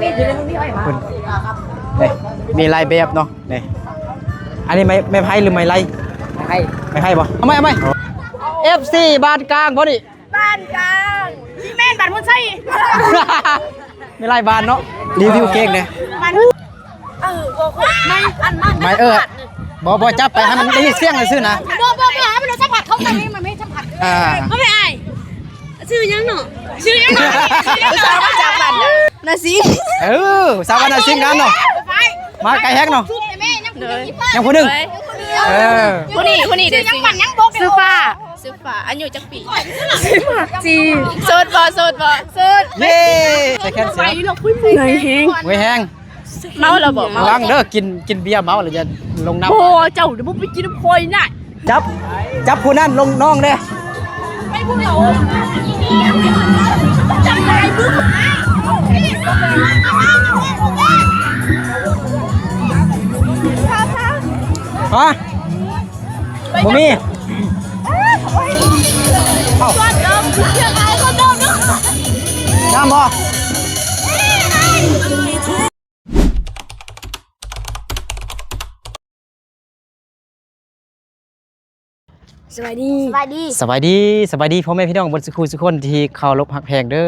ນີ້ ມີຫຼາຍແບບເນາະ ນີ້ ອັນນີ້ໄມ້ ໄມ້ໄຜ່ຫຼືໄມ້ໄລ່? ໄມ້ໄຜ່ ໄມ້ໄຜ່ບໍ່? ເອົາໃໝ່ ເອົາໃໝ່ ເອັຟຊີ ບ້ານກາງບໍ່ນີ້? ບ້ານກາງ ຊິແມ່ນບ້ານໂພນໄຊ ມີຫຼາຍບ້ານເນາະ ຣີວິວເກັ່ງເດ້ ບ້ານ ເອີ ບໍ່ ໄມ້ ອັນ ໄມ້ ໄມ້ ເອີ ບໍ່ ບໍ່ ຈັບໄປໃຫ້ມັນໄດ້ຍິນສຽງຊື່ໆນະ ບໍ່ ບໍ່ ບໍ່ ໃຫ້ມັນໄດ້ສຳຜັດ ເຂົ້າໄປ ມັນໄດ້ສຳຜັດ ອ່າ ເຂົ້າໄປອ້າຍ ຊື່ຫຍັງເນາະ? ຊື່ຫຍັງເນາະ? ຜູ້ສາວມາຈາກບ້ານນາຊິງ ເອີ ສາວບ້ານນາຊິງກັນເນາະ ມາໄກແຮງເນາະ ຍັງຜູ້ໜຶ່ງ ເອີ ຜູ້ນີ້ ຜູ້ນີ້ເດ້ ຊື່ຫຍັງ? ບ້ານຫຍັງ? ບອກ ຊື່ຟ້າ ຊື່ຟ້າ ອາຍຸຈັກປີ? ສິບຫ້າ ໂສດບໍ່? ໂສດບໍ່? ໂສດ ເຢ້ ໃສ່ແຂນເສື້ອ ໄວແຮງ ໄວແຮງ ເມົາແລ້ວບໍ່? ເມົາ ລະວັງເດີ ກິນ ກິນເບຍເມົາແລ້ວຢ່າລົງນ້ຳ ບໍ່ ເຈົ້າບໍ່ໄປກິນນຳຂ້ອຍນະ ຈັບ ຈັບຜູ້ນັ້ນລົງນ້ອງເດ້ ຮະ ບໍ່ມີ ເອົ້າ ງາມບໍ່? ສະບາຍດີ ສະບາຍດີ ສະບາຍດີ ສະບາຍດີພໍ່ແມ່ພີ່ນ້ອງເບິດສູ່ຄູ່ສູ່ຄົນທີ່ເຄົາລົບຮັກແພງເດີ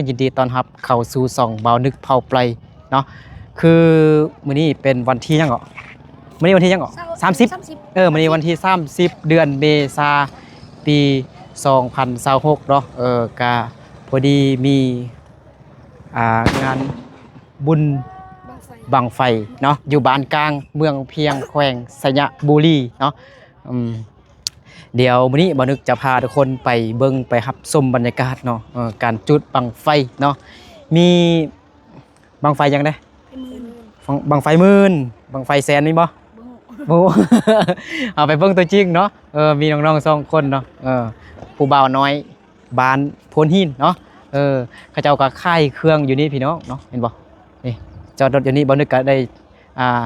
ຍິນດີຕ້ອນຮັບເຂົ້າສູ່ຊ່ອງບ່າວນຶກເຜົ່າໄປເນາະ ຄືມື້ນີ້ເປັນວັນທີຫຍັງເກາະ? ມື້ນີ້ວັນທີຫຍັງເກາະ? ສາມສິບ ສາມສິບ ເອີ ມື້ນີ້ວັນທີສາມສິບ ເດືອນເມສາ ປີສອງພັນຊາວຫົກເນາະ ເອີ ກະພໍດີມີ ອ່າ ງານບຸນບັ້ງໄຟ ບັ້ງໄຟເນາະ ຢູ່ບ້ານກາງ ເມືອງພຽງ ແຂວງໄຊຍະບູລີເນາະ ອືມ ດຽວມື້ນີ້ບ່າວນຶກຈະພາທຸກຄົນໄປເບິ່ງ ໄປຮັບຊົມບັນຍາກາດເນາະ ເອີ ການຈຸດບັ້ງໄຟເນາະ ມີບັ້ງໄຟຫຍັງແດ່? ບັ້ງ ບັ້ງໄຟໝື່ນ ບັ້ງໄຟແສນມີບໍ່? ບໍ່ຮູ້ ເອົາໄປເບິ່ງຕົວຈິງເນາະ ເອີ ມີນ້ອງໆສອງຄົນເນາະ ເອີ ຜູ້ບ່າວນ້ອຍ ບ້ານໂພນຫີນເນາະ ເອີ ເຂົາເຈົ້າກໍຂາຍເຄື່ອງຢູ່ນີ້ພີ່ນ້ອງເນາະ ເຫັນບໍ່? ນີ້ ຈອດລົດຢູ່ນີ້ ບ່າວນຶກກໍໄດ້ ອ່າ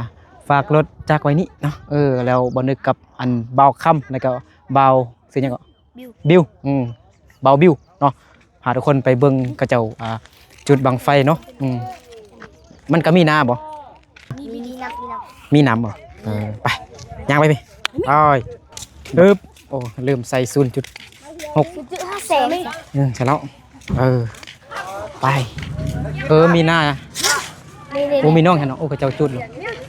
ຝາກລົດຈັກໄວ້ນີ້ເນາະ ເອີ ແລ້ວບ່າວນຶກກັບອັນບ່າວຄຳ ແລ້ວກໍບ່າວ ຊື່ຫຍັງເກາະ? ບິວ ບິວ ອືມ ບ່າວບິວເນາະ ພາທຸກຄົນໄປເບິ່ງເຂົາເຈົ້າ ອ່າ ຈຸດບັ້ງໄຟເນາະ ອືມ ມັນກໍມີນ້ຳບໍ່? ມີ ມີນ້ຳ ມີນ້ຳ ມີນ້ຳບໍ່? ເອີ ໄປ ຍ່າງໄປພີ່ ໄປ ອຶບ ໂອ້ ລືມໃສ່ສູນຈຸດຫົກ ສູນຈຸດຫ້າແສງ ອືມ ໃສ່ແລ້ວ ເອີ ໄປ ເອີ ມີນ້ຳ ນີ້ໆ ໂອ້ ມີນ້ອງຫັ້ນເນາະ ໂອ້ ເຂົາເຈົ້າຈຸດຢູ່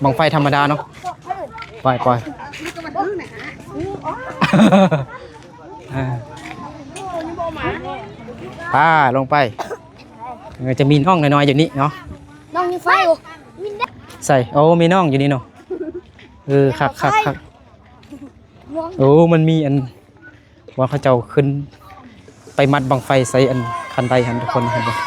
ບັ້ງໄຟທຳມະດາເນາະ ໄປ ໄປ ອ່າ ໄປ ລົງໄປ ເອີ ຈະມີນ້ອງນ້ອຍໆຢູ່ນີ້ເນາະ ນ້ອງຍິງໄຟ ໃສ່ ໂອ້ ມີນ້ອງຢູ່ນີ້ເນາະ ເອີ ຄັກໆໆ ໂອ້ ມັນມີອັນ ວ່າເຂົາເຈົ້າຂຶ້ນໄປມັດບັ້ງໄຟໃສ່ອັນຄັນໄດຫັ້ນ ທຸກຄົນເຫັນບໍ່? ນີ້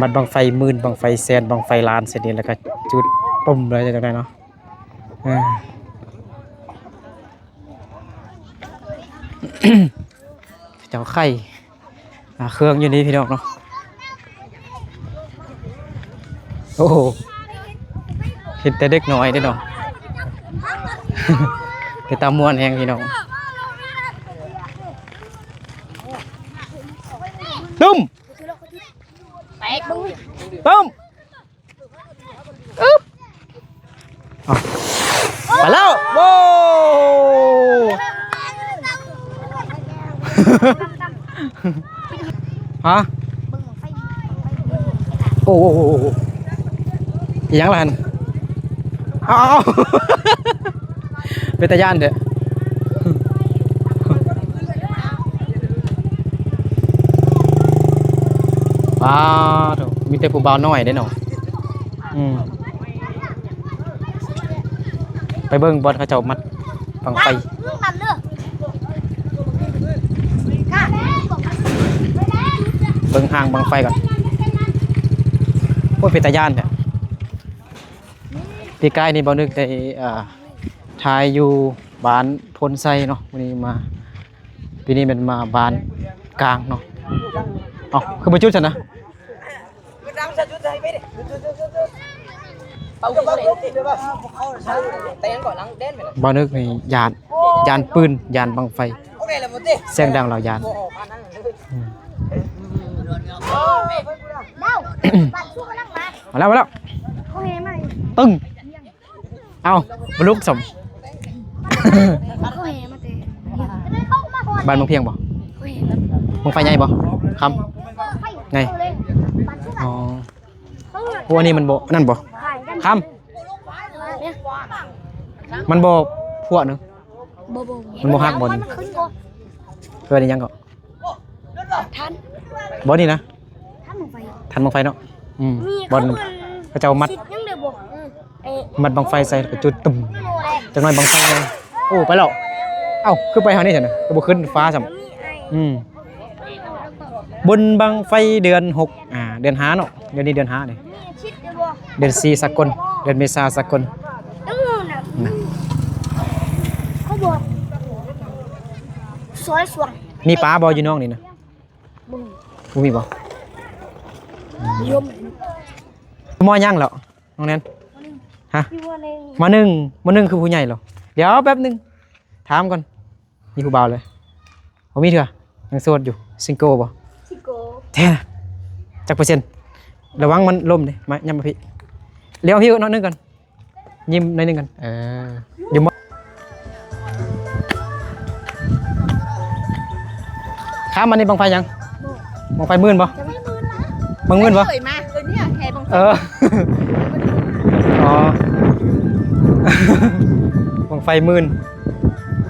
ມັດບັ້ງໄຟໝື່ນ ບັ້ງໄຟແສນ ບັ້ງໄຟລ້ານ ເຊັ່ນນີ້ ແລ້ວກໍຈຸດປຶ້ມເລີຍ ຈັ່ງໃດເນາະ ເອີ ເຈົ້າໄຂ່ ອ່າ ເຄື່ອງຢູ່ນີ້ພີ່ນ້ອງເນາະ ໂອ້ໂຫ ເຫັນແຕ່ເດັກນ້ອຍເດ້ເນາະ ເປັນຕາມ່ວນແຮງພີ່ນ້ອງ ຕຸ້ມ ແຕກເບິ່ງ ຕຸ້ມ ອຶບ ເອົາ ໄປແລ້ວ ໂອ້ ຮະ ໂອ້ ໂອ້ ໂອ້ ອີ່ຫຍັງລະຫັ້ນ ເອົາ ເປັນຕາຢ້ານແທ້ ປາໂທ້ ມີແຕ່ຜູ້ບ່າວນ້ອຍເດ້ເນາະ ອືມ ໄປເບິ່ງບ່ອນເຂົາເຈົ້າມັດບັ້ງໄຟ ເບິ່ງຮ່າງບັ້ງໄຟກ່ອນ ໂອ້ຍ ເປັນຕາຢ້ານແທ້ ປີກາຍນີ້ບ່າວນຶກໄດ້ ອ່າ ຖ່າຍຢູ່ບ້ານໂພນໄຊເນາະ ມື້ນີ້ມາ ປີນີ້ແມ່ນມາບ້ານກາງເນາະ ເອົ້າ ຄືບໍ່ຈຸດຊັ້ນນະ ບ່າວນຶກນີ້ຢ້ານ ຢ້ານປືນ ຢ້ານບັ້ງໄຟ ສຽງດັງລາວຢ້ານ ອືມ ມາແລ້ວ ມາແລ້ວ ເຂົາແຫ່ມາ ປຶ້ງ ເອົ້າ ບໍ່ລຸກຊ້ຳ ເຂົາແຫ່ມາແຕ່ ບ້ານເມືອງພຽງບໍ່? ເຂົາແຫ່ມາ ບັ້ງໄຟໃຫຍ່ບໍ່? ຄຳ ໃຫຍ່ ອໍ ໂອ້ ອັນນີ້ມັນບໍ່ ອັນນັ້ນບໍ່? ຄຳ ມັນບໍ່ພົວໜຶ່ງ ບໍ່ ບໍ່ ມັນບໍ່ຫັກບໍ່ນີ້? ມັນຂຶ້ນບໍ່? ເອີ້ນອີຫຍັງເກາະ? ທັນ ບໍ່ນີ້ນະ? ທັນບັ້ງໄຟ ທັນບັ້ງໄຟເນາະ ອືມ ມີ ບ່ອນ ເຂົາເອີ້ນ ເຂົາເຈົ້າມັດ ຊິດຫຍັງເດີບໍ່? ອືມ ເອີ ມັດບັ້ງໄຟໃສ່ ແລ້ວກໍຈຸດ ຕຸ້ມ ຈັກໜ້ອຍບັ້ງໄຟໃຫຍ່ ໂອ້ ໄປແລ້ວ ເອົ້າ ຄືໄປທາງນີ້ຊັ້ນນະ ກໍບໍ່ຂຶ້ນຟ້າຊ້ຳ ອືມ ບຸນບັ້ງໄຟເດືອນຫົກ ອ່າ ເດືອນຫ້າເນາະ ດຽວນີ້ເດືອນຫ້ານີ້ ເດືອນສີ່ສາກົນ ເດືອນເມສາສາກົນ ເຂົາບອກ ຊອຍສວງ ມີປາບໍ່ຢູ່ໜອງນີ້ນະ? ບໍ່ມີ ບໍ່ມີບໍ່? ຢູ່ ມ.ຫຍັງແລ້ວ ນ້ອງແນນ? ຮະ? ມ.ໜຶ່ງ ມ.ໜຶ່ງ ມ.ໜຶ່ງ ຄືຜູ້ໃຫຍ່ແລ້ວ ດຽວແປັບໜຶ່ງ ຖາມກ່ອນ ມີຜູ້ບ່າວແລ້ວ? ບໍ່ມີເທື່ອ ຍັງໂສດຢູ່ ຊິງໂກບໍ່? ຊິງໂກ ແທ້ນະ ຈັກເປີເຊັນ? ລະວັງມັນລົ້ມເດ້ ມາ ຍ້ຳມາພີ້ ລ້ຽວພີ້ໜ້ອຍໜຶ່ງກ່ອນ ຍິ້ມໜ້ອຍໜຶ່ງກ່ອນ ເອີ ຢູ່ ຄຳ ອັນນີ້ບັ້ງໄຟຫຍັງ? ບັ້ງໄຟໝື່ນບໍ່? ບັ້ງໝື່ນບໍ່? ເຄີຍມາ ເອີ ເອີ ອໍ ບັ້ງໄຟໝື່ນ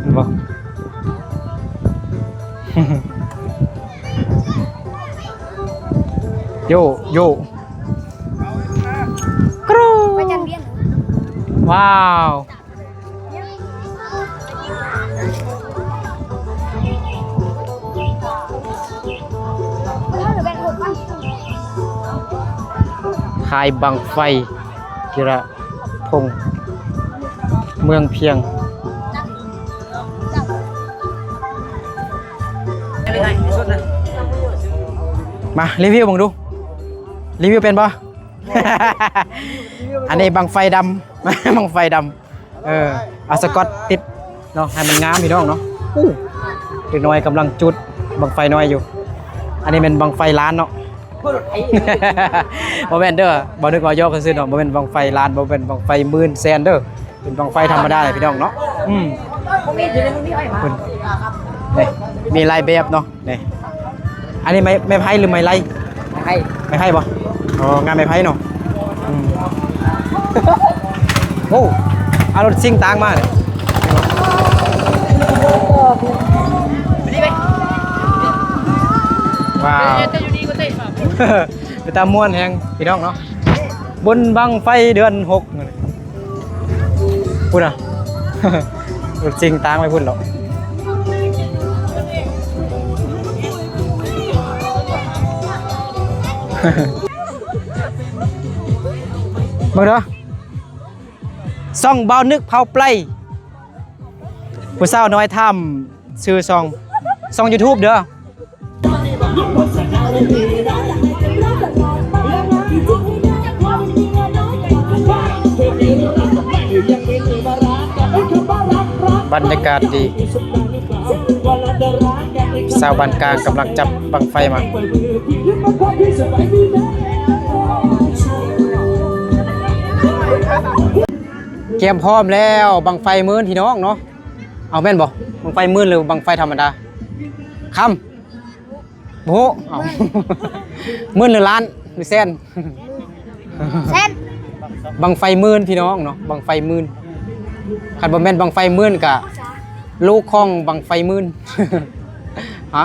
ເຫັນບໍ່? ໂຢ ໂຢ ກຣູ ໄປຈັນວຽນ ວ້າວ ຄ້າຍບັ້ງໄຟ ທີລະ ພົງ ເມືອງພຽງ ມາຣີວິວເບິ່ງດູ ຣີວິວເປັນບໍ່? ອັນນີ້ບັ້ງໄຟດຳ ບັ້ງໄຟດຳ ເອີ ເອົາສະກອດຕິດເນາະ ໃຫ້ມັນງາມພີ່ນ້ອງເນາະ ອູ້ ເດັກນ້ອຍກຳລັງຈຸດບັ້ງໄຟນ້ອຍຢູ່ ອັນນີ້ແມ່ນບັ້ງໄຟລ້ານເນາະ ບໍ່ແມ່ນເດີ ບໍ່ນຶກວ່າຢອກຊື່ໆເນາະ ບໍ່ແມ່ນບັ້ງໄຟລ້ານ ບໍ່ແມ່ນບັ້ງໄຟໝື່ນແສນເດີ ເປັນບັ້ງໄຟທຳມະດາແຫຼະພີ່ນ້ອງເນາະ ອືມ ເພິ່ນ ນີ້ ມີຫຼາຍແບບເນາະ ນີ້ ອັນນີ້ໄມ້ ໄມ້ໄຜ່ຫຼືໄມ້ໄລ່? ໄມ້ໄຜ່ ໄມ້ໄຜ່ບໍ່? ອໍ ງານໄມ້ໄຜ່ເນາະ ອືມ ໂອ້ ເອົາລົດຊິງຕາງມາ ວ້າວ ເປັນຕາມ່ວນແຮງພີ່ນ້ອງເນາະ ບຸນບັ້ງໄຟເດືອນຫົກ ພຸ້ນນະ ລົດຊິງຕາງໄວ້ພຸ້ນເນາະ ເບິ່ງເດີ ຊ່ອງບ່າວນຶກເຜົ່າໄປ ຜູ້ສາວນ້ອຍຖາມຊື່ຊ່ອງ ຊ່ອງຢູທູບເດີ. ບັນຍາກາດດີ ຊາວບ້ານກາງກຳລັງຈັບບັ້ງໄຟມາ ກຽມພ້ອມແລ້ວ ບັ້ງໄຟໝື່ນ ພີ່ນ້ອງເນາະ. ເອົາແມ່ນບໍ່? ບັ້ງໄຟໝື່ນ ຫຼື ບັ້ງໄຟທຳມະດາ? ຄຳ ບໍ່ຮູ້ ເອົາ ໝື່ນ ຫຼື ລ້ານ ຫຼື ແສນ? ແສນ ບັ້ງໄຟໝື່ນ ພີ່ນ້ອງເນາະ ບັ້ງໄຟໝື່ນ. ຄັນບໍ່ແມ່ນບັ້ງໄຟໝື່ນກະລູກຂອງບັ້ງໄຟໝື່ນ ຮະ.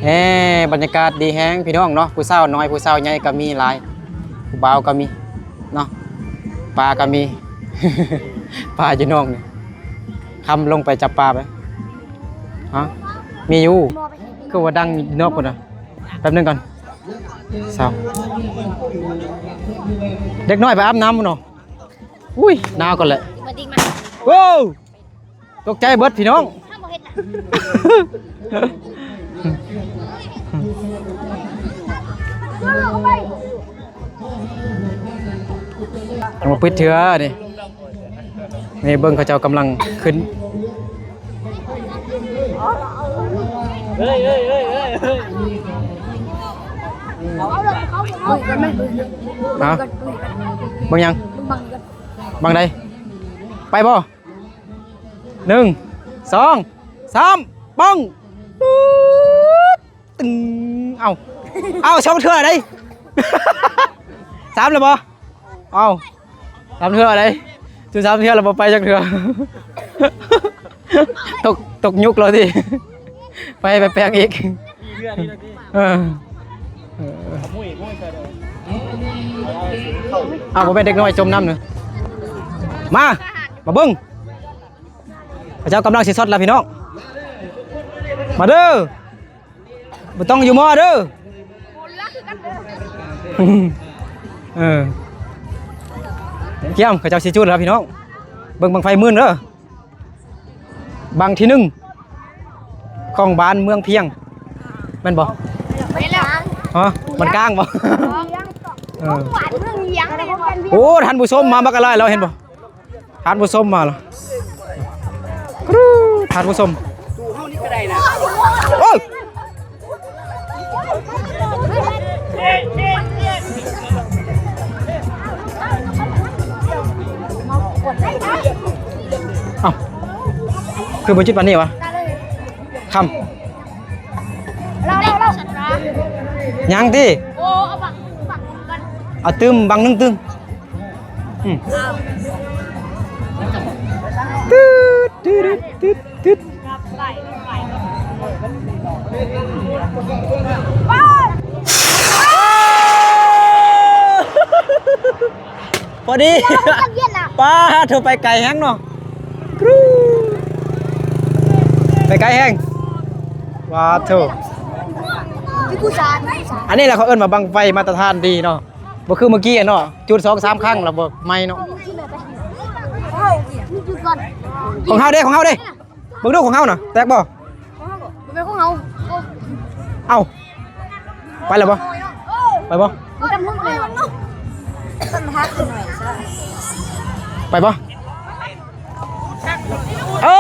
ເອີ ບັນຍາກາດດີແຮງ ພີ່ນ້ອງເນາະ ຜູ້ສາວນ້ອຍ ຜູ້ສາວໃຫຍ່ກະມີຫຼາຍ ຜູ້ບ່າວກະມີເນາະ ປາກະມີ ປາຢູ່ໜອງນີ້. ຄຳລົງໄປຈັບປາໄປ ຮະ ມີຢູ່ ຄືວ່າດັງຢູ່ນອກພຸ້ນນະ. ແປັບໜຶ່ງກ່ອນ ສາວ ເດັກນ້ອຍໄປອາບນ້ຳພຸ້ນເນາະ. ອຸ້ຍ ໜາວກ່ອນແຫຼະ ໂອ້ ຕົກໃຈເບິດພີ່ນ້ອງ. ເອົາມາປິດເທື່ອນີ້ ນີ້ເບິ່ງເຂົາເຈົ້າກຳລັງຂຶ້ນ ເຮີ້ຍ ເຮີ້ຍ ເຮີ້ຍ ເຮີ້ຍ. ເອົາ ເບິ່ງຫຍັງ? ບັງໃດ? ໄປບໍ່? ໜຶ່ງ ສອງ ສາມ ປຶ້ງ ຕຶງ ເອົາ ເອົາ ສອງເທື່ອໃດ໋ ສາມແລ້ວບໍ່? ເອົາ ສາມເທື່ອໃດ໋ ຈຸດສາມເທື່ອແລ້ວບໍ່ໄປຈັກເທື່ອ ຕົກ ຕົກຍຸກແລ້ວຕິ ໄປ ໄປແປງອີກ ເອີ ເອີ ເອົາ ບໍ່ແມ່ນເດັກນ້ອຍຈົມນ້ຳນະ ມາ ມາເບິ່ງ ເຂົາເຈົ້າກຳລັງຊິຊັອດແລ້ວພີ່ນ້ອງ ມາເດີ ບໍ່ຕ້ອງຢູ່ມໍເດີ ເອີ ກຽມ ເຂົາເຈົ້າຊິຈຸດແລ້ວພີ່ນ້ອງ ເບິ່ງບັ້ງໄຟໝື່ນເດີ ບັ້ງທີໜຶ່ງ ຂອງບ້ານເມືອງພຽງ ແມ່ນບໍ່? ແມ່ນແລ້ວ ຮະ ບ້ານກາງບໍ່? ເອີ ໂອ້ ທ່ານຜູ້ຊົມມາບັກຫຼາຍແລ້ວ ເຫັນບໍ່? ທ່ານຜູ້ຊົມມາລະ ທ່ານຜູ້ຊົມ ໂອ້ຍ ເອົ້າ ຄືບໍ່ຈຸດປານນີ້ວະ ຄຳ ຍັງຕິ ເອົາຕື່ມບັ້ງໜຶ່ງຕື່ມ ອືມ ຕຶດ ຕຶດ ຕຶດ ຕຶດ ພໍດີ ປ້າໂທ ໄປໄກແຮງເນາະ ໄປໄກແຮງ ວ້າໂທ ອັນນີ້ແຫຼະເຂົາເອີ້ນວ່າບັ້ງໄຟມາດຕະຖານດີເນາະ ບໍ່ຄືເມື່ອກີ້ເນາະ ຈຸດສອງສາມຄັ້ງແລ້ວບໍ່ໄໝ້ເນາະ ຂອງເຮົາເດ້ ຂອງເຮົາເດ້ ເບິ່ງດູຂອງເຮົານະ ແຕກບໍ່? ບໍ່ແມ່ນຂອງເຮົາ ເອົ້າ ໄປແລ້ວບໍ່? ໄປບໍ່? ໄປບໍ່? ເອີ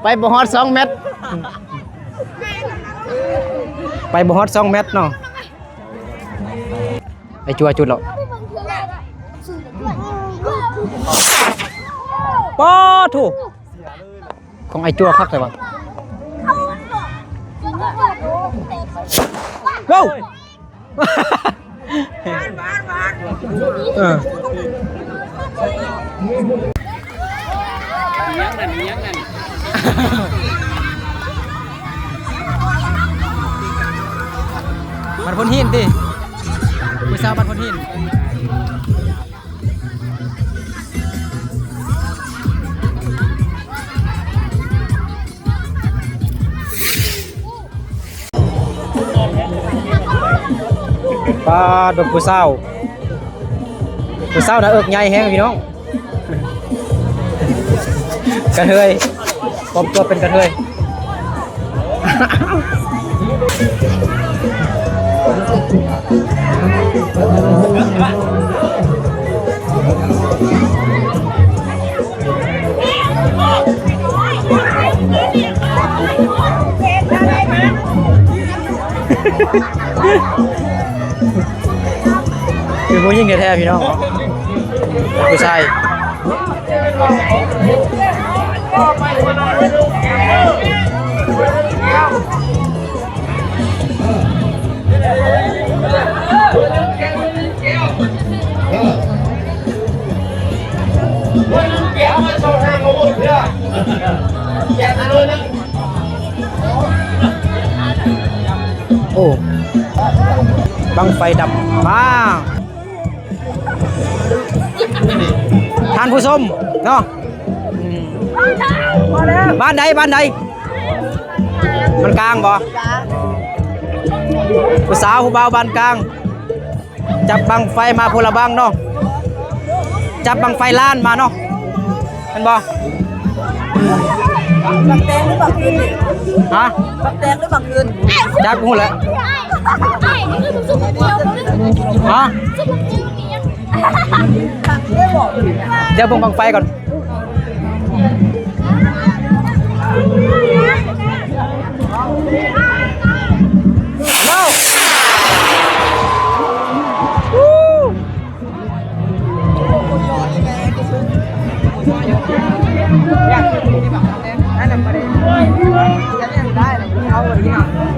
ໄປບໍ່ຮອດສອງແມັດ ໄປບໍ່ຮອດສອງແມັດເນາະ ໄອ້ຈົວຈຸດແລ້ວ ປາໂທ ຂອງໄອ້ຈົວຄັກແທ້ວ່າ ໂວ້ວ ເອີ ບັດໂພນຫີນຕິ ຜູ້ສາວບັດໂພນຫີນ. ປາດ ເບິ່ງຜູ້ສາວ ຜູ້ສາວໜ້າເອິກໃຫຍ່ແຮງພີ່ນ້ອງ ກະເທີຍ ປອມຕົວເປັນກະເທີຍ. ເປັນຜູ້ຍິງແທ້ໆ ພີ່ນ້ອງ ຜູ້ຊາຍ. ໂອ້ ບັ້ງໄຟດຳມາກ ທ່ານຜູ້ຊົມເນາະ ອືມ ບ້ານໃດ ບ້ານໃດ? ບ້ານກາງບໍ່? ຜູ້ສາວຜູ້ບ່າວບ້ານກາງ ຈັບບັ້ງໄຟມາຄົນລະບັ້ງເນາະ ຈັບບັ້ງໄຟລ້ານມາເນາະ ແມ່ນບໍ່? ບັກແຕງຫຼືບັກອື່ນນີ້? ຮະ? ບັກແຕງຫຼືບັກອື່ນ? ຈັກບໍ່ຮູ້ແຫຼະ ຮະ? ດຽວເບິ່ງບັ້ງໄຟກ່ອນ. ເ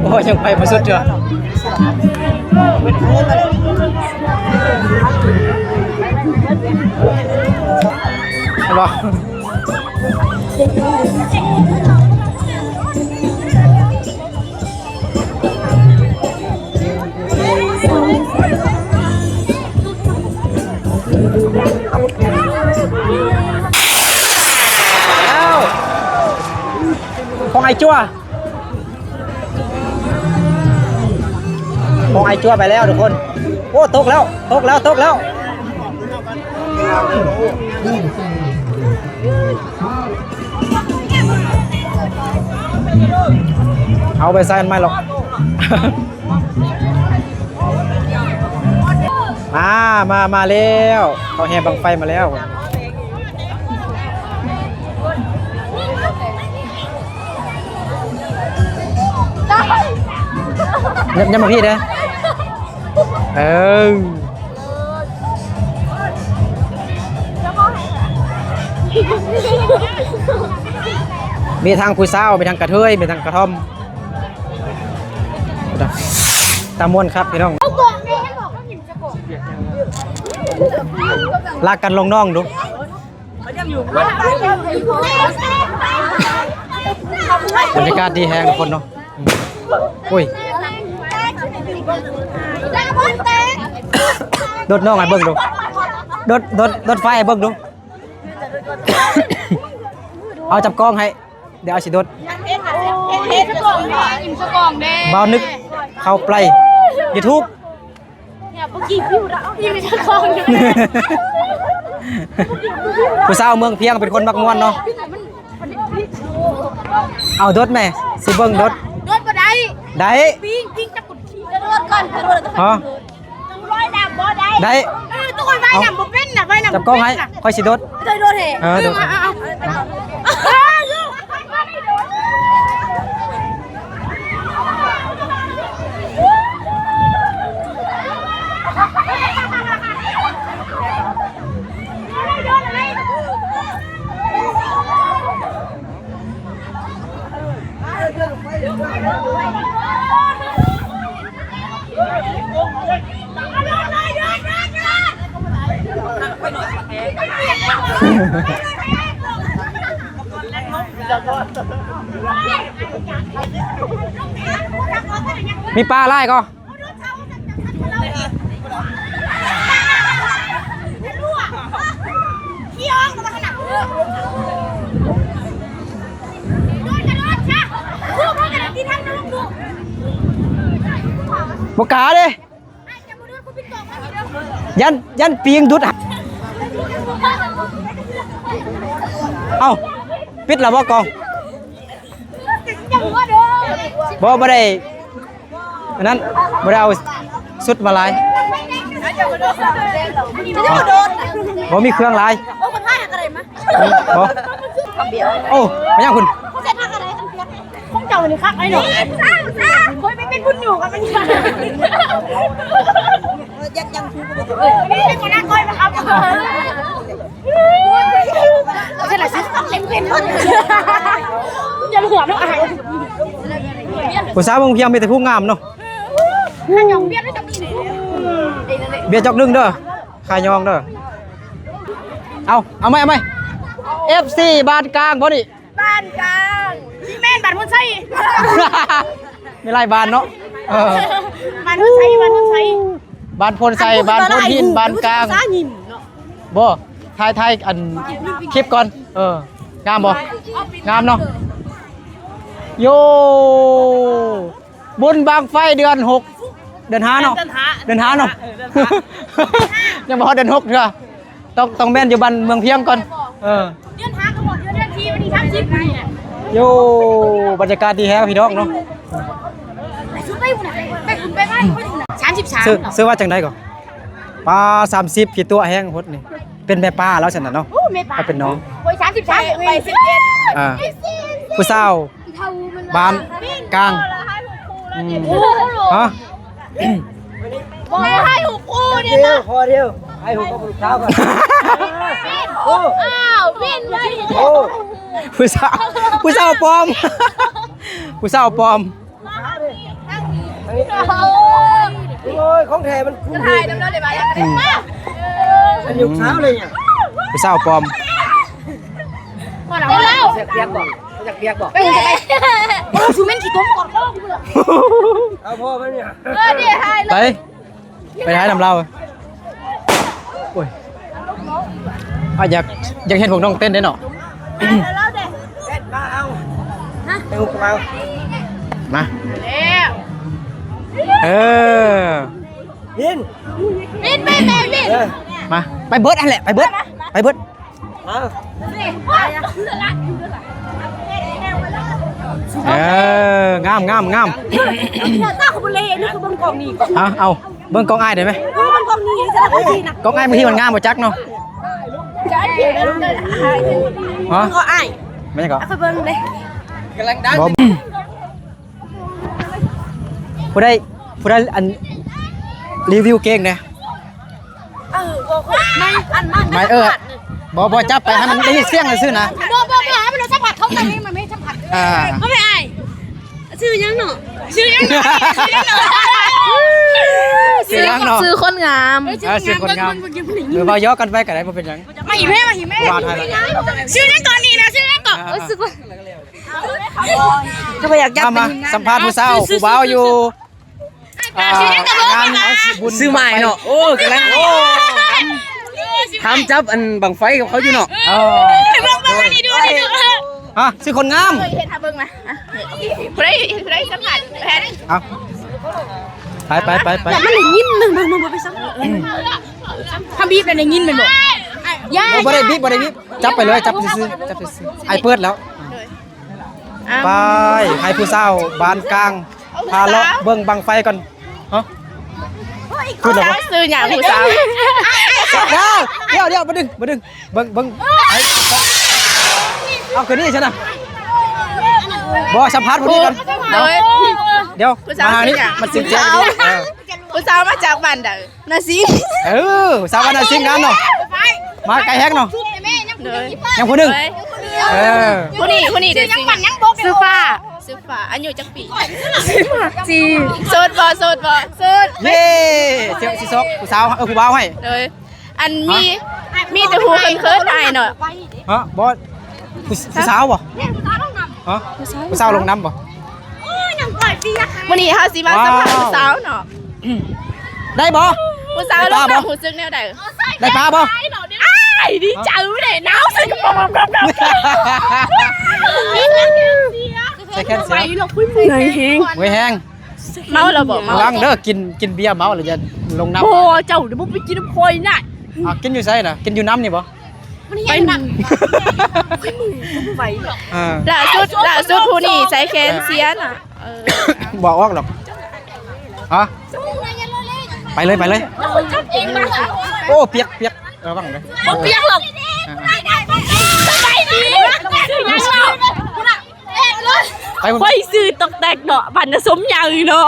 ໂອ້ຍ ຍັງໄປບໍ່ສຸດເທື່ອ ເຫັນບໍ່? ແລ້ວ ຂອງອ້າຍຈົວ ຂອງອ້າຍຈົວໄປແລ້ວທຸກຄົນ. ໂອ້ ຕົກແລ້ວ ຕົກແລ້ວ ຕົກແລ້ວ. ເອົາໄປໃສ່ມັນໄມ້ຫຼອກ. ມາ ມາ ມາແລ້ວ ເຂົາແຫ່ບັ້ງໄຟມາແລ້ວ. ຍັບ ຍັບມາພີ້ເດີ ເອີ ມີທັງຜູ້ສາວ ມີທັງກະເທີຍ ມີທັງກະທ່ອມ ຕາມ່ວນຄັກພີ່ນ້ອງ. ລາກກັນລົງນ້ອງດູ. ບັນຍາກາດດີແຮງທຸກຄົນເນາະ. ໂອ້ຍ ດົດນ້ອງໃຫ້ເບິ່ງດູ ດົດ ດົດ ດົດໄຟໃຫ້ເບິ່ງດູ. ເອົາຈັບກ້ອງໃຫ້ ດຽວອາຊິໂດດ. ເຮັດສະກອງເດ້ ເຮັດສະກອງເດ້ ບ່າວນຶກເຂົ້າໄປຢູທູບ. ຜູ້ສາວເມືອງພຽງເປັນຄົນມັກມ່ວນເນາະ. ເອົາໂດດແມ່ ຊິເບິ່ງໂດດ. ໂດດບໍ່ໄດ້ ໄດ້ ປີງ ປີງຈັບກຸດຂີ່ ໂດດກ່ອນ ໂດດກ່ອນ. ຮະ ວ່າຍນ້ຳບໍ່ໄດ້ ໄດ້ ເອີ ຕ້ອງວ່າຍນ້ຳບໍ່ເປັນນະ ວ່າຍນ້ຳ ຈັບກ້ອງໃຫ້ ບໍ່ເປັນນະ ຂ້ອຍຊິໂດດ ໂດດ ໂດດເອງ ເອີ ໂດດ ເອີ ເອີ ເອີ. ມີປາຫຼາຍກໍ ບໍ່ກ້າເດ້ ຢ້ານ ຢ້ານປີງດຸດ. ເອົ້າ ປິດແລ້ວບໍ່ກ້ອງ? ບໍ່ ບໍ່ໄດ້ ອັນນັ້ນ ບໍ່ໄດ້ເອົາຊຸດມາຫຼາຍ. ບໍ່ມີເຄື່ອງຫຼາຍ. ບໍ່ ເປັນຫຍັງພຸ້ນ? ຂອງເຈົ້ານີ້ຄັກໄອ້ເນາະ. ຂ້ອຍໄປເປັນບຸນຢູ່ກັບມັນ. ເອີ ຢາກຍັງຄື ນີ້ເປັນຫົວໜ້າກ້ອຍມາຄັບ. ຜູ້ສາວເມືອງພຽງມີແຕ່ຜູ້ງາມເນາະ. ເບຍຈອກໜຶ່ງເດີ ຂາຍອງເດີ. ເອົາ ເອົາໃໝ່ ເອົາໃໝ່. ເອັຟຊີ ບ້ານກາງບໍ່ນີ້? ບ້ານກາງ ຊິແມ່ນບ້ານໂພນໄຊ. ມີຫຼາຍບ້ານເນາະ. ເອີ ບ້ານໂພນໄຊ ບ້ານໂພນໄຊ ບ້ານໂພນຫີນ ບ້ານກາງ. ບໍ່ ຖ່າຍ ຖ່າຍອັນຄລິບກ່ອນ. ເອີ ງາມບໍ່? ງາມເນາະ. ໂຢ ບຸນບັ້ງໄຟເດືອນຫົກ ເດືອນຫ້າເນາະ. ເດືອນຫ້າ ເດືອນຫ້າເນາະ. ເອີ ເດືອນຫ້າ ຍັງບໍ່ຮອດເດືອນຫົກເທື່ອ. ຕ້ອງ ຕ້ອງແມ່ນຢູ່ບ້ານເມືອງພຽງກ່ອນ. ເອີ ເດືອນຫ້າກໍບໍ່ ເດືອນສີ່ ວັນທີສາມສິບນີ້ແຫຼະ. ໂຢ ບັນຍາກາດດີແຮງພີ່ນ້ອງເນາະ. ໄປພຸ້ນນະ ໄປພຸ້ນ ໄປບ້ານພຸ້ນນະ. ສາມສິບສາມ ຊື່ ເນາະ ຊື່ວ່າຈັ່ງໃດກໍ? ປາ ສາມສິບ ຂີ້ຕົວະແຮງໂພດນີ້. ເປັນແມ່ປ້າແລ້ວຊັ້ນນະເນາະ. ໂອ້ ແມ່ປ້າ ເຂົາເປັນນ້ອງ ໂອ້ຍ ສາມສິບສາມ ໄປສິບເຈັດ. ອ່າ ຜູ້ສາວ ບ້ານກາງ. ອືມ ຮະ ບໍ່ໃຫ້ຫູກູນີ້ນະ. ຜູ້ສາວ ຜູ້ສາວປອມ ຜູ້ສາວປອມ. ໂອ້ຍ ຂອງແທ້ມັນ ຖ່າຍນຳເຮົາໄດ້ບໍ່? ອືມ ອັນນີ້ລູກສາວເລີຍ ຜູ້ສາວປອມ. ຢາກປຽກບໍ່? ຢາກປຽກບໍ່? ເອີ ສູແມ່ນຂີ້ຕົມກອດຄໍ. ເອົາພໍ່ມານີ້ ເອີ ເດ້ ຖ່າຍເລີຍ. ໄປຖ່າຍນຳລາວ. ໂອ້ຍ ອາ ຢາກ ຢາກເຫັນພວກນ້ອງເຕັ້ນເດ້ເນາະ. ມາ ເອີ ວິນ ວິນ ວິນ ວິນ ເອີ ມາ ໄປເບິດຫັ້ນແຫຼະ ໄປເບິດ ໄປເບິດ. ເອີ ງາມ ງາມ ງາມ. ຕາກໍບໍ່ເລ ນີ້ກໍເບິ່ງກ້ອງນີ້. ຮະ ເອົາ ເບິ່ງກ້ອງອ້າຍໄດ້ໄໝ? ເອີ ເບິ່ງກ້ອງນີ້ ຊັ້ນລະ ກ້ອງອ້າຍບາງທີມັນງາມບໍ່ຈັກເນາະ. ຮະ ເບິ່ງກ້ອງອ້າຍ ແມ່ນຫຍັງກໍ? ເອົາໄປເບິ່ງເດ້ ກຳລັງດັງ. ຜູ້ໃດ ຜູ້ໃດ ອັນ ຣີວິວເກັ່ງແດ່? ເອີ ບໍ່ ໄມ ອັນ ໄມ ໄມ ເອີ ບໍ່ ບໍ່ ຈັບໄປໃຫ້ມັນໄດ້ຍິນສຽງຊື່ໆນະ. ບໍ່ ບໍ່ ບໍ່ ໃຫ້ມັນສຳຜັດ ເຂົາຕ້ອງມີ ມັນມີສຳຜັດ. ອ່າ ເອົາໄປອ້າຍ ຊື່ຫຍັງເນາະ? ຊື່ຫຍັງເນາະ? ຊື່ຫຍັງເນາະ? ຊື່ ຊື່ຄົນງາມ. ເອີ ຊື່ຄົນງາມ. ເອີ ເວົ້າຢອກກັນໄປກໍໄດ້ ບໍ່ເປັນຫຍັງ. ມາອີກແມ່ ມາອີກແມ່. ຊື່ຫຍັງຕອນນີ້ນະ? ຊື່ຫຍັງເກາະ? ເອີ ຊື່ ກໍບໍ່ຢາກຈັບ. ມາ ມາ ສຳພາດຜູ້ສາວ ຜູ້ບ່າວຢູ່ ອ່າ ງານບຸນ ຊື່ໝາຍເນາະ. ໂອ້ ກຳລັງ ໂອ້ ຖາມຈັບອັນບັ້ງໄຟກັບເຂົາຢູ່ເນາະ. ເອີ ຮະ ຊື່ຄົນງາມ. ເຮັດໃຫ້ເບິ່ງນະ. ຜູ້ໃດ ຜູ້ໃດສຳພາດແພດ? ເອົາ ໄປ ໄປ ໄປ ໄປ. ມັນໄດ້ຍິນ ມັນ ມັນ ມັນບໍ່ໄປສຳພາດ. ຖ້າບີບແລ້ວໄດ້ຍິນແມ່ນບໍ່? ຢ່າ ໂອ້ ບໍ່ໄດ້ບີບ ບໍ່ໄດ້ບີບ. ຈັບໄປເລີຍ ຈັບຊື່ໆ ຈັບຊື່ໆ. ອ້າຍເປີດແລ້ວ. ໄປໃຫ້ຜູ້ສາວບ້ານກາງພາເລາະເບິ່ງບັ້ງໄຟກ່ອນ. ຮະ ຂຶ້ນແລ້ວບໍ່? ຊື່ຫຍັງຜູ້ສາວ? ດຽວ ດຽວ ດຽວ ບໍ່ດຶງ ບໍ່ດຶງ. ເບິ່ງ ເບິ່ງ ເອົາຄືນນີ້ຊັ້ນນະ. ບໍ່ ສຳພາດຜູ້ນີ້ກ່ອນ. ໂດຍ ດຽວ ຜູ້ສາວ ມານີ້ ຊື່ຫຍັງ? ມັນຊິແຈ້ງດີ. ເອີ ຜູ້ສາວມາຈາກບ້ານໃດ? ນາຊິງ. ເອີ ສາວບ້ານນາຊິງ ງາມເນາະ. ມາໄກແຮງເນາະ. ໂດຍ ຍັງຜູ້ໜຶ່ງ. ເອີ ຜູ້ນີ້ ຜູ້ນີ້ເດ້. ຊື່ຫຍັງ? ຊື່ຟ້າ. ຊື່ຟ້າ. ອາຍຸຈັກປີ? ສິບຫ້າ. ໂສດບໍ່? ໂສດບໍ່? ໂສດ. ເຢ້ ຊິ ຊິຊອກຜູ້ສາວ ເອີ ຜູ້ບ່າວໃຫ້. ໂດຍ ອັນມີ ຮະ ມີແຕ່ຜູ້ເຂີນໆ ອ້າຍເນາະ. ຮະ ບໍ່ ຜູ້ ຜູ້ສາວບໍ່? ຮະ ຜູ້ສາວ ຜູ້ສາວລົງນຳບໍ່? ມື້ນີ້ເຮົາຊິມາສຳພາດຜູ້ສາວເນາະ. ໄດ້ບໍ່? ຜູ້ສາວລົງນຳຮູ້ສຶກແນວໃດ? ໄດ້ປາບໍ່? ອ້າຍ ດີໃຈເດ້ ໜາວໃສ່ກະໂປງ. ໃສ່ແຂນເສື້ອ ເມື່ອຍແຮງ. ເມົາແລ້ວບໍ່? ເມົາ. ລະວັງເດີ ກິນ ກິນເບຍເມົາແລ້ວຈະລົງນຳ. ບໍ່ ເຈົ້າບໍ່ໄປກິນນຳຂ້ອຍນະ. ອ່າ ກິນຢູ່ໃສນະ? ກິນຢູ່ນຳນີ້ບໍ່? ໄປນຳ. ຂ້ອຍເມື່ອຍ ຂ້ອຍບໍ່ໄຫວ. ອ່າ ລ່າສຸດ ລ່າສຸດຜູ້ນີ້ໃສ່ແຂນເສື້ອນະ. ເອີ ບໍ່ອອກດອກ. ຮະ ໄປເລີຍ ໄປເລີຍ. ໂອ້ ປຽກ ປຽກ ລະວັງເດີ. ບໍ່ປຽກດອກ. ອ່າ ໄປດີ. ໄປ ຂ້ອຍຊື່ຕອກແຕກເນາະ ບ້ານນາສົມໃຫຍ່ເນາະ.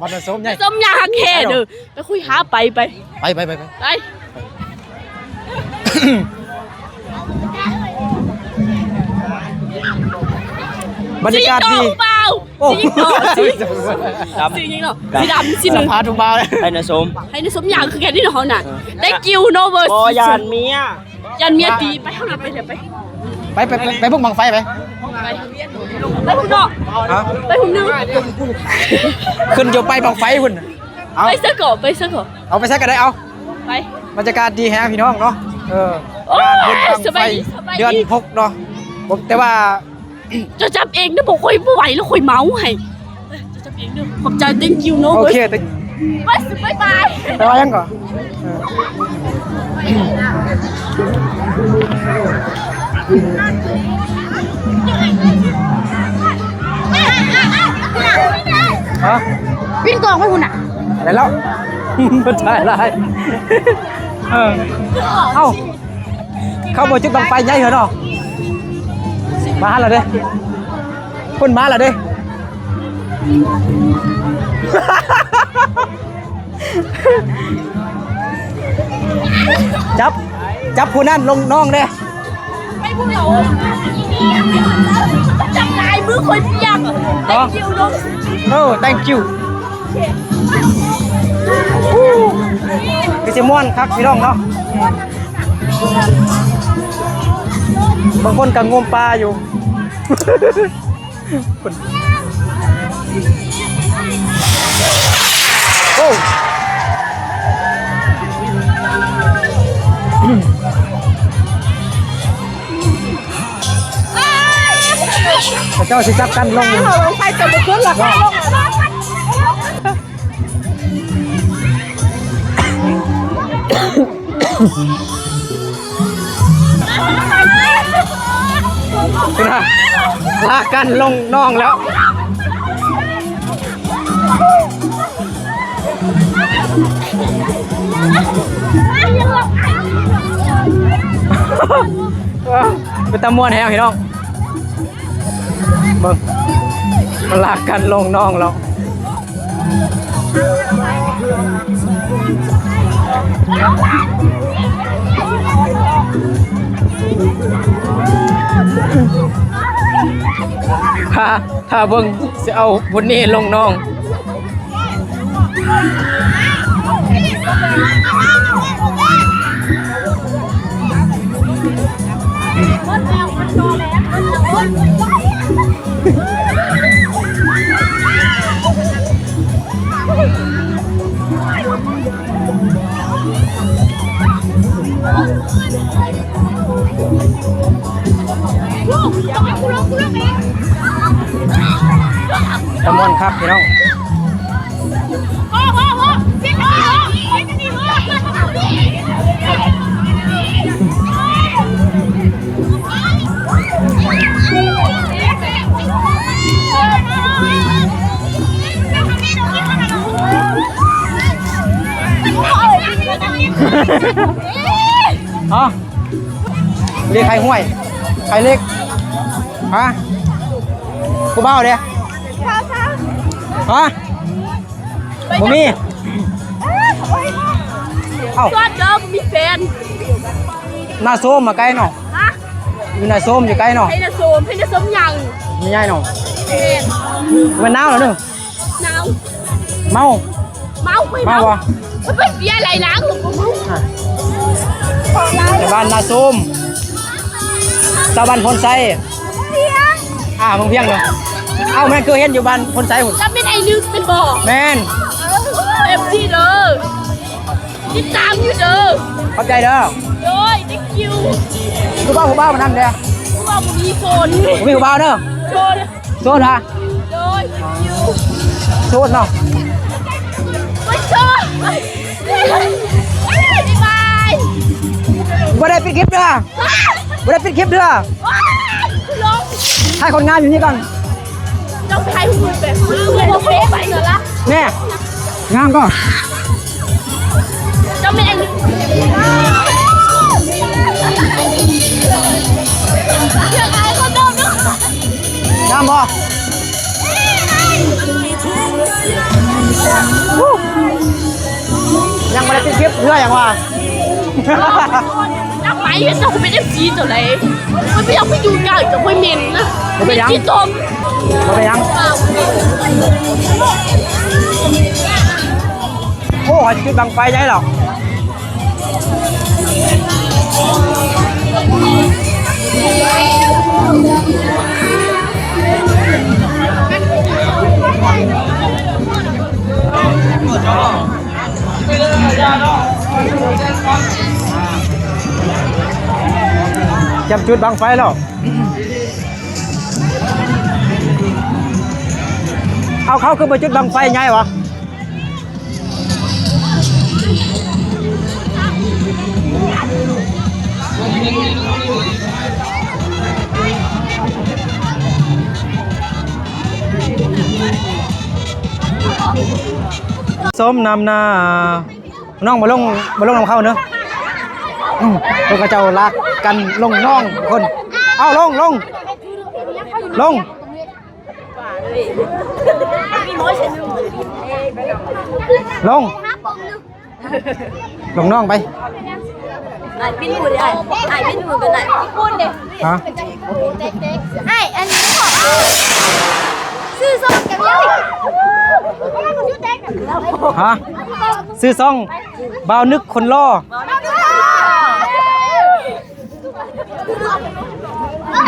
ບ້ານນາສົມໃຫຍ່ ສົມໃຫຍ່ຮັກແທ້ເດີ. ໄປຄຸຍຫາໄປ ໄປ ໄປ ໄປ ໄປ ໄປ. ບັນຍາກາດດີ. ໂອ້ ສີດຳ ສີດຳ ສີດຳ. ສຳພາດຜູ້ບ່າວ ໄປນາສົມ ໄປນາສົມ ຢ່າງຄືກັນນີ້ເນາະ. ເຮົານະ thank you ເນາະ. ບໍ່ ຢ້ານເມຍ ຢ້ານເມຍຕີ. ໄປເຮົານະ ໄປເດີ ໄປ ໄປ ໄປ ໄປບຸກບັ້ງໄຟໄປ. ໄປ ໄປພຸ້ນເນາະ. ຮະ ໄປພຸ້ນເນາະ. ຂຶ້ນຢູ່ໄປບັ້ງໄຟພຸ້ນ. ເອົາ ໄປຊະກໍ ໄປຊະກໍ ເອົາໄປໃສກໍໄດ້. ເອົາ ໄປ. ບັນຍາກາດດີແຮງພີ່ນ້ອງເນາະ. ເອີ ໂອ້ຍ ງານບຸນບັ້ງໄຟ ສະບາຍດີ ສະບາຍດີ ເດືອນຫົກເນາະ. ແຕ່ວ່າ ເຈົ້າຈັບເອງເດີ ບໍ່ ຂ້ອຍບໍ່ໄຫວແລ້ວ ຂ້ອຍເມົາໃຫ້. ເຈົ້າຈັບເອງເດີ ຂອບໃຈ thank you ເນາະ. ໂອເຄ ໄປ ບາຍບາຍ. ແປວ່າຫຍັງກໍ? ເອີ ຮະ ປິ່ນກ້ອງໄປພຸ້ນນະ. ໄດ້ແລ້ວ ບໍ່ຖ່າຍຫຼາຍ. ເອີ ເອົ້າ ເຂົາບໍ່ຈຸດບັ້ງໄຟໃຫຍ່ເທື່ອເນາະ. ມາແລ້ວເດ້ ເພິ່ນມາແລ້ວເດ້. ຈັບ ຈັບຜູ້ນັ້ນລົງນ້ອງເດ້. ໄປຜູ້ເດີ ຈັບຫຼາຍມືຂ້ອຍປຽກ. ເນາະ thank you ເນາະ. ໂອ້ thank you. ຄືຊິມ່ວນຄັກພີ່ນ້ອງເນາະ. ບາງຄົນກໍງົມປາຢູ່. ໂອ້ ເຂົາເຈົ້າຊິຈັບກັນລົງ ໃສ່ຕົວບໍ່ຂຶ້ນລະ ລາກກັນລົງໜອງແລ້ວ. ເປັນຕາມ່ວນແຮງພີ່ນ້ອງ ເບິ່ງ ມັນລາກກັນລົງໜອງແລ້ວ. ຖ້າ ຖ້າເບິ່ງຊິເອົາຜູ້ນີ້ລົງໜອງ. ຕາມ່ວນຄັກພີ່ນ້ອງ. ຮະ? ເລກໄຂ່ຫ້ວຍ ໄຂ່ເລກ ຮະ? ຜູ້ບ່າວເດ້? ຮະ? ບໍ່ມີ. ເອົ້າ ໂສດເດີ ບໍ່ມີແຟນ. ນາໂຊມມາໃກ້ເນາະ. ຮະ? ຢູ່ນາໂຊມຢູ່ໃກ້ເນາະ. ໃຫ້ນາໂຊມ ໃຫ້ນາໂຊມຫຍັງ? ແມ່ໃຫຍ່ເນາະ. ແມ່ນ. ແມ່ນນາວລະເນາະ. ໜາວ ເມົາ ເມົາ ເມົາບໍ່? ເປັນເບຍຫຼາຍຫຼັງ ອ່ະ ແຕ່ບ້ານນາໂຊມ ຊາວບ້ານໂພນໄຊ ອ່າ ເມືອງພຽງເນາະ. ເອົ້າ ແມ່ນຄືເຫັນຢູ່ບ້ານໂພນໄຊພຸ້ນ. ຈະເປັນໄອ້ລຶກແມ່ນບໍ່? ແມ່ນ ເອັຟຊີເດີ ຕິດຕາມຢູ່ເດີ. ຂອບໃຈເດີ. ໂດຍ thank you. ຜູ້ບ່າວ ຜູ້ບ່າວມານຳແດ່. ຜູ້ບ່າວບໍ່ມີ ໂສດ ບໍ່ມີຜູ້ບ່າວເດີ. ໂສດ ໂສດຫະ? ໂດຍ thank you. ໂສດເນາະ. ໂອ້ຍ ໂສດ ບາຍບາຍ. ບໍ່ໄດ້ປິດຄລິບເດີ ບໍ່ໄດ້ປິດຄລິບເດີ. ຖ່າຍຄົນງາມຢູ່ນີ້ກ່ອນ. ເຈົ້າໄປຖ່າຍຮູບແບບ ແນ່ ງາມກໍ ເຈົ້າແມ່ນ ງາມບໍ່? ຍັງບໍ່ໄດ້ປິດຄລິບເທື່ອຫຍັງວ່າ. ຈັກໄປເຈົ້າເປັນເອັຟຊີຕົວໃດ ມັນບໍ່ຢາກໄປຢູ່ໃກ້ກັບພວກເມັນນະ. ບໍ່ເປັນຫຍັງ ເມັນຂີ້ຕົມ. ບໍ່ເປັນຫຍັງ. ໂອ້ ເຂົາຈະຈຸດບັ້ງໄຟໃຫຍ່ແລ້ວ. ຈຽມຈຸດບັ້ງໄຟແລ້ວ. ເອົາ ເຂົາຄືບໍ່ຈຸດບັ້ງໄຟໃຫຍ່ວະ? ສົມນ້ຳໜ້າ ນ້ອງມາລົງ ມາລົງນຳເຂົາເນາະ. ອືມ ພວກເຂົາເຈົ້າລາກກັນລົງໜອງຄົນ. ເອົາ ລົງ ລົງ ລົງ ລົງ ລົງໜອງໄປ. ອ້າຍ ປິ່ນຫູເດ້ ອ້າຍ ອ້າຍ ປິ່ນຫູກັນໄດ້. ຮະ? ອ້າຍ ອັນນີ້ຂອງ ຊື້ຊອກກັນເລີຍ. ຮະ? ຊື່ຊ່ອງບ່າວນຶກຄົນຫຼໍ່. ອ້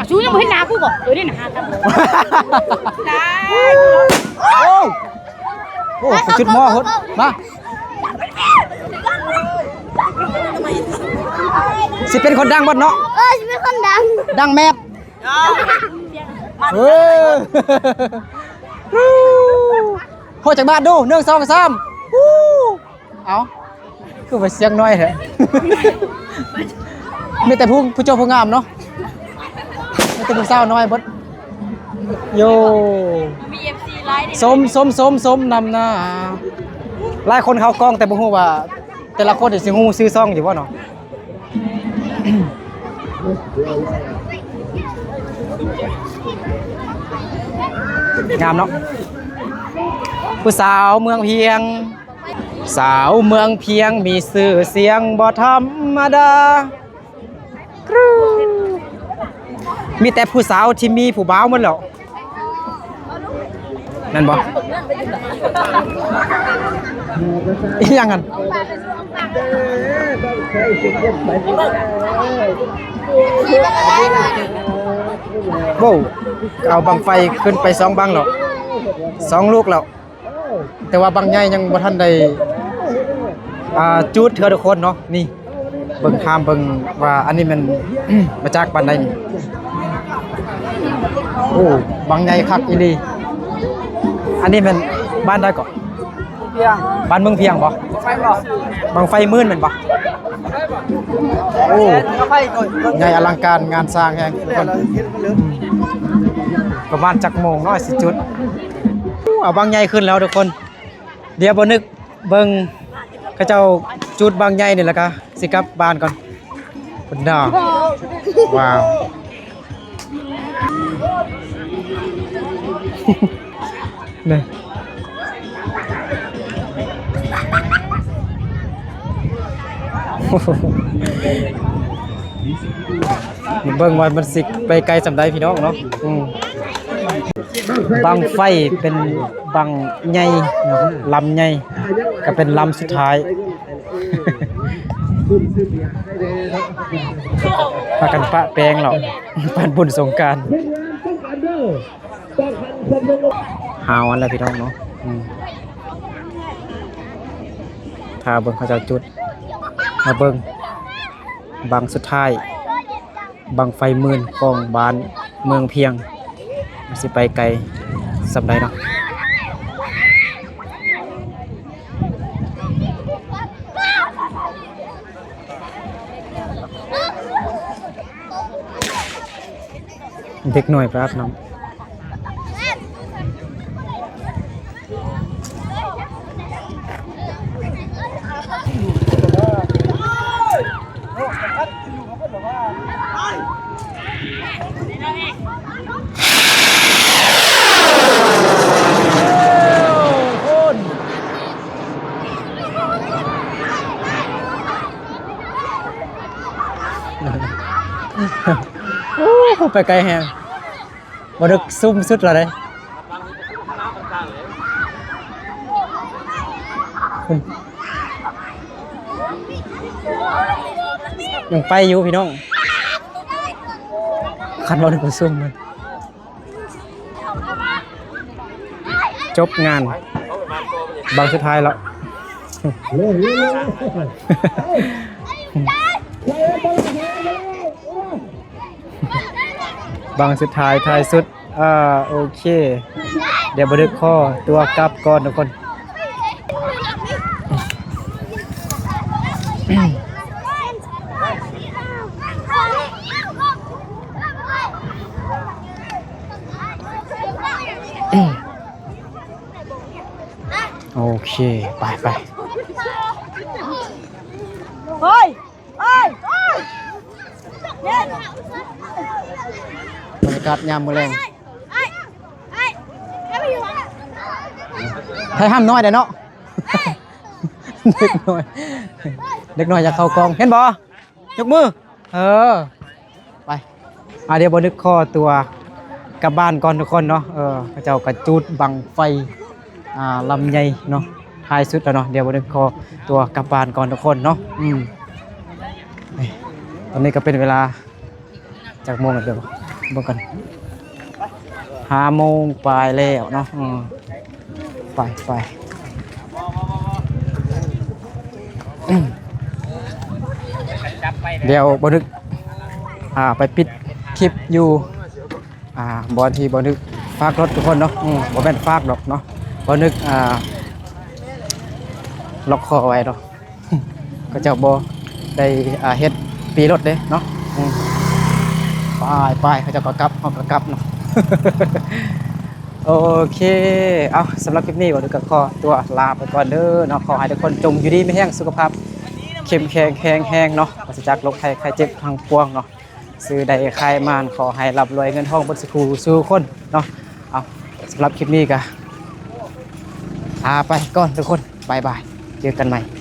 າວ ສູຍັງບໍ່ເຫັນໜ້າກູບໍ? ເອີ ນີ້ນະ ໂອ້ ໂອ້ ຈຸດໝໍໂພດ ມາ ຊິເປັນຄົນດັງເບິດເນາະ. ເອີ ຊິເປັນຄົນດັງ ດັງແມບ. ເອີ ໂຫ ຈັກບາດດູ ໜຶ່ງ ສອງ ສາມ ເອົ້າ ຄືວ່າສຽງນ້ອຍແທ້? ມີແຕ່ຜູ້ ຜູ້ເຈົ້າຜູ້ງາມເນາະ ມີແຕ່ຜູ້ສາວນ້ອຍເບິດ. ໂຢ ມີເອັຟຊີຫຼາຍເດ້ ຊົມ ຊົມ ຊົມ ຊົມນຳໜ້າ. ຫຼາຍຄົນເຂົ້າກ້ອງ ແຕ່ບໍ່ຮູ້ວ່າແຕ່ລະຄົນນີ້ຊິຮູ້ຊື່ຊ່ອງຢູ່ບໍ່ເນາະ? ງາມເນາະ ຜູ້ສາວເມືອງພຽງ. ສາວເມືອງພຽງມີຊື່ສຽງບໍ່ທຳມະດາ. ມີແຕ່ຜູ້ສາວທີ່ມີຜູ້ບ່າວໝົດແລ້ວ ແມ່ນບໍ່? ອີ່ຫຍັງຫັ້ນ? ໂອ້ ເອົາບັ້ງໄຟຂຶ້ນໄປສອງບັ້ງແລ້ວ ສອງລູກແລ້ວ. ແຕ່ວ່າບັ້ງໃຫຍ່ຍັງບໍ່ທັນໄດ້ ອ່າ ຈູດເທື່ອທຸກຄົນເນາະ. ນີ້ເບິ່ງ ຖາມເບິ່ງວ່າອັນນີ້ແມ່ນ ມາຈາກບ້ານໃດນີ້? ໂອ້ ບັ້ງໃຫຍ່ຄັກອີ່ຫຼີ. ອັນນີ້ແມ່ນບ້ານໃດເກາະ? ພຽງ ບ້ານເມືອງພຽງບໍ່? ໄຟບໍ່? ບັ້ງໄຟໝື່ນແມ່ນບໍ່? ໂອ້ ໃຫຍ່ອະລັງການງານສ້າງແຮງທຸກຄົນ. ປະມານຈັກໂມງເນາະຊິຈູດ? ເອົາບັ້ງໃຫຍ່ຂຶ້ນແລ້ວທຸກຄົນ. ດຽວບໍ່ນຶກເບິ່ງເຂົາເຈົ້າຈູດບັ້ງໃຫຍ່ນີ້ ແລ້ວກະຊິກັບບ້ານກ່ອນ. ພຸ້ນນະ ວ້າວ ນີ້ ເບິ່ງວ່າມັນຊິໄປໄກສ່ຳໃດພີ່ນ້ອງເນາະ. ອືມ ບັ້ງໄຟເປັນບັ້ງໃຫຍ່ເນາະ ລຳໃຫຍ່ ກະເປັນລຳສຸດທ້າຍ. ພາກັນປະແປ້ງເນາະ ປານບຸນສົງການ. ຫ້າອັນແລ້ວພີ່ນ້ອງເນາະ. ອືມ ຖ້າເບິ່ງເຂົາເຈົ້າຈຸດ ມາເບິ່ງບັ້ງສຸດທ້າຍ ບັ້ງໄຟໝື່ນຂອງບ້ານເມືອງພຽງ ຊິໄປໄກສ່ຳໃດເນາະ. ເດັກນ້ອຍໄປອາບນ້ຳ. ໂອ້ ໄປໄກແຮງ. ບໍ່ດຶກຊຸ່ມສຸດລະເດ້. ຍັງໄປຢູ່ພີ່ນ້ອງ ຄັນບໍ່ດຶກຊຸ່ມ. ຈົບງານ ບັ້ງສຸດທ້າຍແລ້ວ. ບັ້ງສຸດທ້າຍ ທ້າຍສຸດ. ອ່າ ໂອເຄ ດຽວບໍ່ດຶກຂໍຕົວກັບກ່ອນທຸກຄົນ. ໂອເຄ ໄປ ໄປ. ເຮີ້ຍ ບັນຍາກາດຍາມມື້ແລງ ໄທຫ້ຳນ້ອຍໄດ໋ເນາະ. ເດັກນ້ອຍ ເດັກນ້ອຍຢາກເຂົ້າກ້ອງ ເຫັນບໍ່? ຍົກມື ເອີ ໄປ. ອ່າ ດຽວບໍ່ນຶກຂໍຕົວ ກັບບ້ານກ່ອນທຸກຄົນເນາະ. ເອີ ເຂົາເຈົ້າກໍຈູດບັ້ງໄຟ ອ່າ ລຳໃຫຍ່ເນາະ ທ້າຍສຸດແລ້ວເນາະ. ດຽວບໍ່ນຶກຂໍຕົວກັບບ້ານກ່ອນທຸກຄົນເນາະ. ອືມ ນີ້ ຕອນນີ້ກໍເປັນເວລາ ຈັກໂມງແລ້ວ ດຽວເບິ່ງກັນ ຫ້າໂມງປາຍແລ້ວເນາະ. ເອີ ໄປ ໄປ ດຽວບໍ່ນຶກ ອ່າ ໄປປິດຄລິບຢູ່ ອ່າ ບ່ອນທີ່ບໍ່ນຶກຝາກລົດທຸກຄົນເນາະ. ອືມ ບໍ່ແມ່ນຝາກດອກເນາະ ບໍ່ນຶກ ອ່າ ລັອກຄໍໄວ້ເນາະ. ເຂົາເຈົ້າບໍ່ໄດ້ ອ່າ ເຮັດປີ້ລົດເດ້ເນາະ. ອືມ ໄປໆ ເຂົາເຈົ້າກໍກັບ ເຮົາກໍກັບເນາະ. ໂອເຄ ເອົາ ສຳລັບຄລິບນີ້ ບ່າວນຶກກໍຂໍຕົວລາໄປກ່ອນເດີເນາະ. ຂໍໃຫ້ທຸກຄົນຈົ່ງຢູ່ດີມີແຮງ ສຸຂະພາບເຂັ້ມແຂງແຂງແຮງເນາະ ປາສະຈາກໂລກໄພໄຂ້ເຈັບທັງປວງເນາະ. ຊື້ໄດ້ຂາຍໝານ ຂໍໃຫ້ລ່ຳລວຍເງິນທອງເບິດສູ່ຜູ້ສູ່ຄົນເນາະ. ເອົາ ສຳລັບຄລິບນີ້ກໍລາໄປກ່ອນທຸກຄົນ ບາຍບາຍ ເຈີກັນໃໝ່.